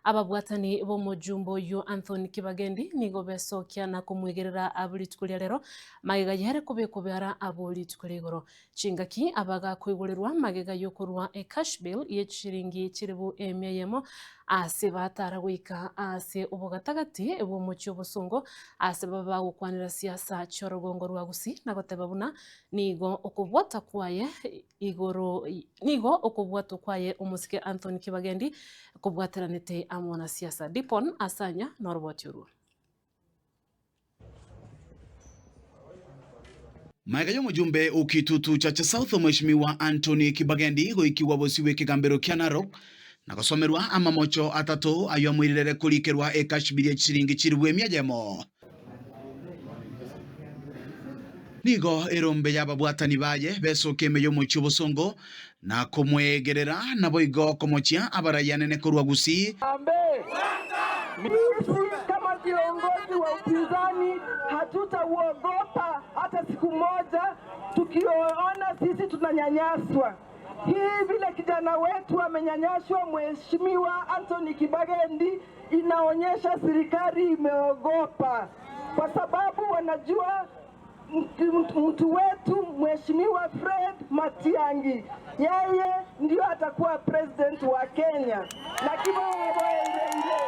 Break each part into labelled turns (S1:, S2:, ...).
S1: Ababwatani b'omojumbe oyio Anthony Kibagendi nigo besokia na komwegerera abwo rituko ria rero, magega yere kobekwa biara abwo rituko ria igoro. Chingaki abagakoigorerwa magega y'okorua ecash bail ye chiringi chilifu emia eyemo ase batara goika ase obogatagati bw'omochie obosongo ase babe bagokwanera siasa chi'orogongo rwa Gusii na goteba buna nigo okobwata kwaye igoro nigo okobwatwa kwaye omosike Anthony Kibagendi kobwateranete amo na siasa. Dipon Asanya noroboti orwo.
S2: Magega y'omojumbe o Kitutu Chache South Omweshimiwa Anthony Kibagendi goikigwa bosio bw'ekegambero kia Narok na gosomerwa amamocho atato ayio amoirerere korikerwa ekashbiri ye chisiringi chilifu emia eyemo. Nigo erombe y'ababwatani baye besokia ime y'omochie obosongo, na komwegerera, naboigo komochia abarai anene korwa Gusii.
S3: Sisi kama viongozi wa upinzani hatutauogopa hata siku moja, tukiona sisi tunanyanyaswa. Hii vile kijana wetu amenyanyaswa, Mheshimiwa Anthony Kibagendi, inaonyesha serikali imeogopa, kwa sababu wanajua mtu wetu Mheshimiwa Fred Matiang'i yeye ndio atakuwa president wa Kenya. Naki baoboeire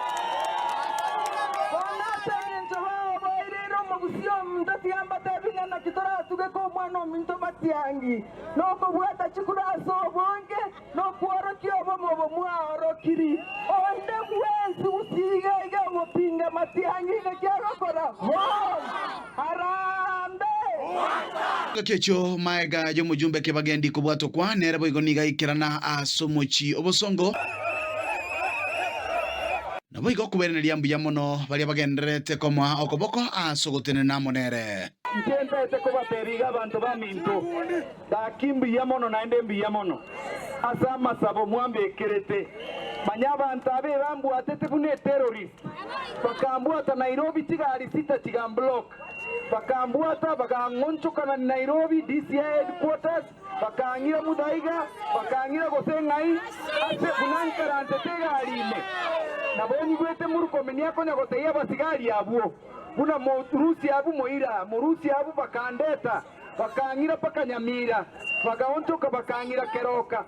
S3: bono ase engencho baoboeire omogusi ominto tiga mbatebi ng'a naki toratuge komwana ominto Matiang'i nokobwata chikura ase obonge Nokworokia obomo obo mwaorokiri, onde bwensi gusii iga iga ogopinga matiang'i naki agokora? Home! Harambee!
S2: Engaki echio maega y'omojumbe Kibagendi kobwatokwa nere boigo nigo aikerana ase omochie obosongo. Naboigo kobairaneria mbuya mono baria bagendererete komoa okoboko ase ogotenena amo nere.
S4: Inche ntaete kobateebia iga abanto baminto, Gaki mbuya mono naende mbuya mono ase amasabo mwambekerete. Manya abanto aba ebambwatete buna eterrorist, bakambwata Nairobi chigari sita chigamblock, bakambwata bagang'onchokana Nairobi DCI headquarters, bakang'ira Muthaiga, bakang'ira gose ng'ai ase buna nkarantete egari ime. Nabo nyigwete Murkomen akonya gotebia abasigari abwo buna morusie abwo moira, morusie abwo bakandeta. Bakang'ira mpaka Nyamira, bagaonchoka bakang'ira Keroka.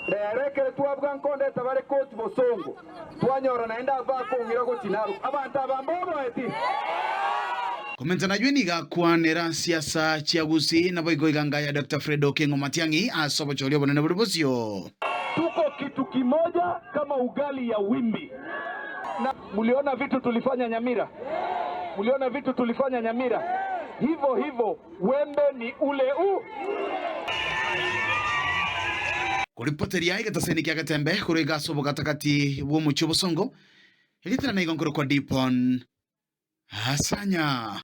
S4: Rero ekero twabua nkondeta bare koti bosongo, twanyora naende abwo bakong'ira gochia Narok. Abanto aba mboboeti.
S2: Komenta naywe nigo akwanera siasa chia Gusii naboigo iganga ya Doctor Fred Okengo Matiang'i ase obochori obonene bore bosio.
S4: Tuko kitu kimoja kama ugali ya wimbi. Na muliona vitu tulifanya Nyamira? Muliona vitu tulifanya Nyamira? Hivo hivo wembe ni ule u.
S2: Koripoteria egetaseni kia Getembe korwa iga ase obogatagati bw'omochie obosongo, erieta riane igo nkorokwa Dipon Asanya.